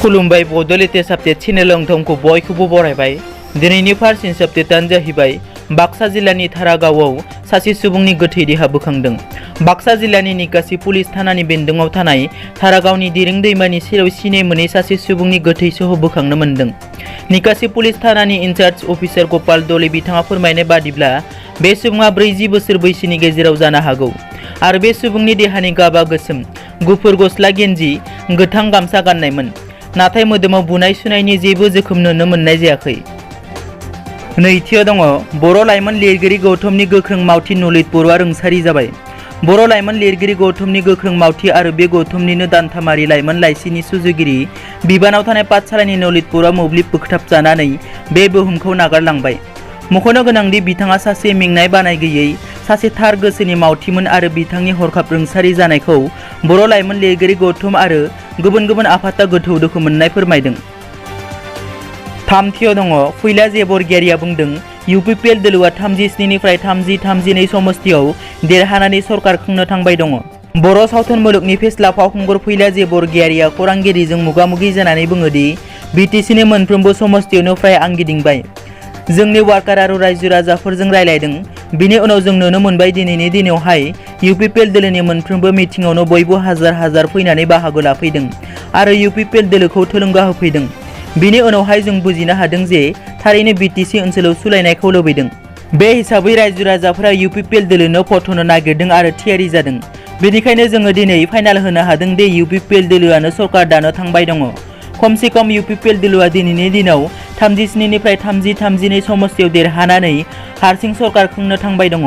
खुलुमबाय Bodoland update channel नोंथांखौ बयखौबो बरायबाय। दिनैनि फार्स्ट आपडेटआनो जाहैबाय बाक्सा जिल्लानि धारागावआव सासे सुबुंनि गोथै देहा बोखांदों। बाक्सा जिल्लानि निकासि पुलिस थानानि बेन्दोंआव थानाय धारागावनि दिरिं दैमानि सेराव सिनाय मोनै सासे सुबुंनि गोथै सह बोखांनो मोन्दों। निकासि पुलिस थानानि इनचार्ज अफिसार गपाल दले बिथाङा फोरमायनाय बादिब्ला बे सुबुङा 40 बोसोर बैसोनि गेजेराव जानो हागौ आरो बे सुबुंनि देहानि गाबा गोसोम, गुफुर गस्ला गेन्जि, गोथां गामसा गाननायमोन। नाथाय मोदोमाव बुनाय सुनायनि जेबो जोखोम नुनो मोननाय जायाखै। नैथियाव दङ बर' लाइमोन लिरगिरि गौतमनि गोख्रों मावथि नलित बर'आ रुंसारि जाबाय। बर' लाइमोन लिरगिरि गौतमनि गोख्रों मावथि आरो बे गौतमनिनो दानथामारि लाइमोन लाइसिनि सुजुगिरि बिबानाव थानाय पाठशालानि नलित बर'आ मोब्लिब बोगथाबजानानै बे बुहुमखौ नागारलांबाय। मख'नो गोनांदि बिथाङा सासे मेंनाय बानाय गैयै सासे थार गोसोनि मावथिमोन आरो बिथांनि हरखाब रुंसारि जानायखौ बर' लाइमोन लिरगिरि गौतम आरो गुबुन गुबुन आफादा गोथौ दुखु मोननाय फोरमायदों। थामथियाव दङ फैला जे बरगयारिया बुंदों इउपिपिएल दोलोआ 37 निफ्राय 32 समस्तियाव देरहानानै सरकार खुंनो थांबाय दङ। बर' सावथुन मुलुगनि फेस्ला फावखुंगुर फैला जे बरगयारिया खौरांगिरिजों मोगा-मोगि जानानै बुङोदि बिटिसिनि मोनफ्रोमबो समस्तियावनो फ्राय आं गिदिंबाय। जोंनि वार्कार आरो रायजो राजाफोरजों रायलायदों। बिनि उनाव जों नुनो मोनबाय दिनैनि दिनावहाय इउपिपिएल दोलोनि मोनफ्रोमबो मिटिङावनो बयबो हाजार हाजार फैनानै बाहागो लाफैदों आरो इउपिपिएल दोलोखौ थुलुंगा होफैदों। बिनि उनावहाय जों बुजिनो हादों जे थारैनो बिटिसि ओनसोलाव सोलायनायखौ लुबैदों। बे हिसाबै रायजो राजाफोरा इउपिपिएल दोलोनो फथ'नो नागिरदों आरो थियारि जादों। बेनिखायनो जोङो दिनै फाइनाल होनो हादों दि इउपिपिएल दोलोआनो सरकार दानो थांबाय दङ। खमसे खम इउपिपिएल दोलोआ दिनैनि दिनाव 37 निफ्राय 32 समस्तियाव देरहानानै हारसिं सरकार खुंनो थांबाय दङ।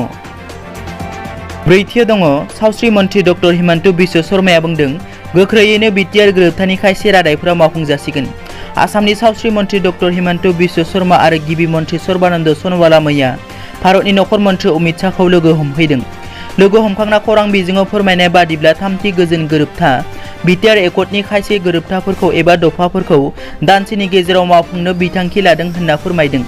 ब्रैथियाव दङ सावस्रि मन्थ्रि डक्टर हिमन्त बिश्व शर्माया बुंदों गोख्रैयैनो बिटिआर गोरोबथानि खायसे रादायफोरा मावफुंजासिगोन। आसामनि सावस्रि मन्थ्रि डक्टर हिमन्त बिश्व शर्मा आरो गिबि मन्थ्रि सर्बानन्द सन'वाला मैया भारतनि नखर मन्थ्रि अमित शाहखौ लोगो हमफैदों। लोगो हमखांना खौरां बिजोङाव फोरमायनाय बादिब्ला थामथि गोजोन गोरोबथा BTR एकर्डनि खायसे गोरोबथाफोरखौ एबा दफाफोरखौ दानसेनि गेजेराव मावफुंनो बिथांखि लादों होनना फोरमायदों।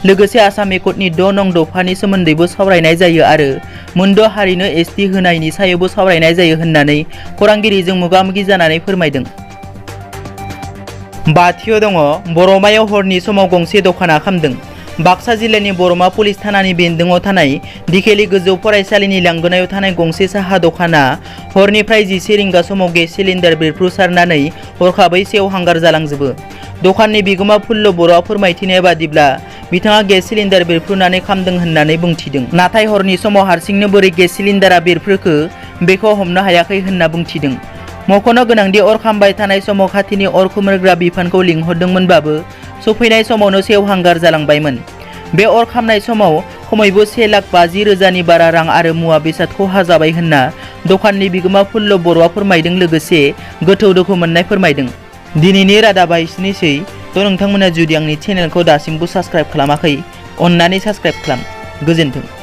लोगोसे आसाम एकर्डनि 6 नं दफानि सोमोन्दैबो सावरायनाय जायो आरो मोनद' हारिनो एसटि होनायनि सायावबो सावरायनाय जायो होननानै खौरांगिरिजों मोगा-मोगि जानानै फोरमायदों। बाथियाव दङ बरमायाव हरनि समाव गंसे दखाना खामदों। बाक्सा जिल्लानि बरमा पुलिस थानानि बेन्दोंआव थानाय दिखेलि गोजौ फरायसालिनि लांगोनायाव थानाय गंसे साहा दखाना हरनिफ्राय 11 रिंगा समाव गेस सिलिन्डार बेरफ्रुसारनानै हरखाबै सेवहांगार जालांजोबो। दखाननि बिगोमा फुल्ल बर'आ फोरमायथिनाय बादिब्ला बिथाङा गेस सिलिन्डार बेरफ्रुनानै खामदों होननानै बुंथिदों। नाथाय हरनि समाव हारसिंनो बोरै गेस सिलिन्डारा बेरफ्रुखो बेखौ हमनो हायाखै होनना बुंथिदों। मख'नो गोनांदि अर खामबाय थानाय समाव खाथिनि अर खोमोरग्रा बिफानखौ लिंहरदोंमोनबाबो सफैनाय समावनो सेवहांगार जालांबायमोन। बे अर खामनाय समाव खमैबो 1,50,000 बारा रां आरो मुवा बेसाद खहा जाबाय होनना दखाननि बिगोमा फुल्ल बर'आ फोरमायदों। लोगोसे गोथौ दुखु मोननाय फोरमायदों। दिनैनि रादाबा एसेनोसै। नोंथांमोना जुदि आंनि चेनेलखौ दासिमबो साबस्क्राइब खालामाखै अन्नानै साबस्क्राइब खालाम। गोजोन्थों।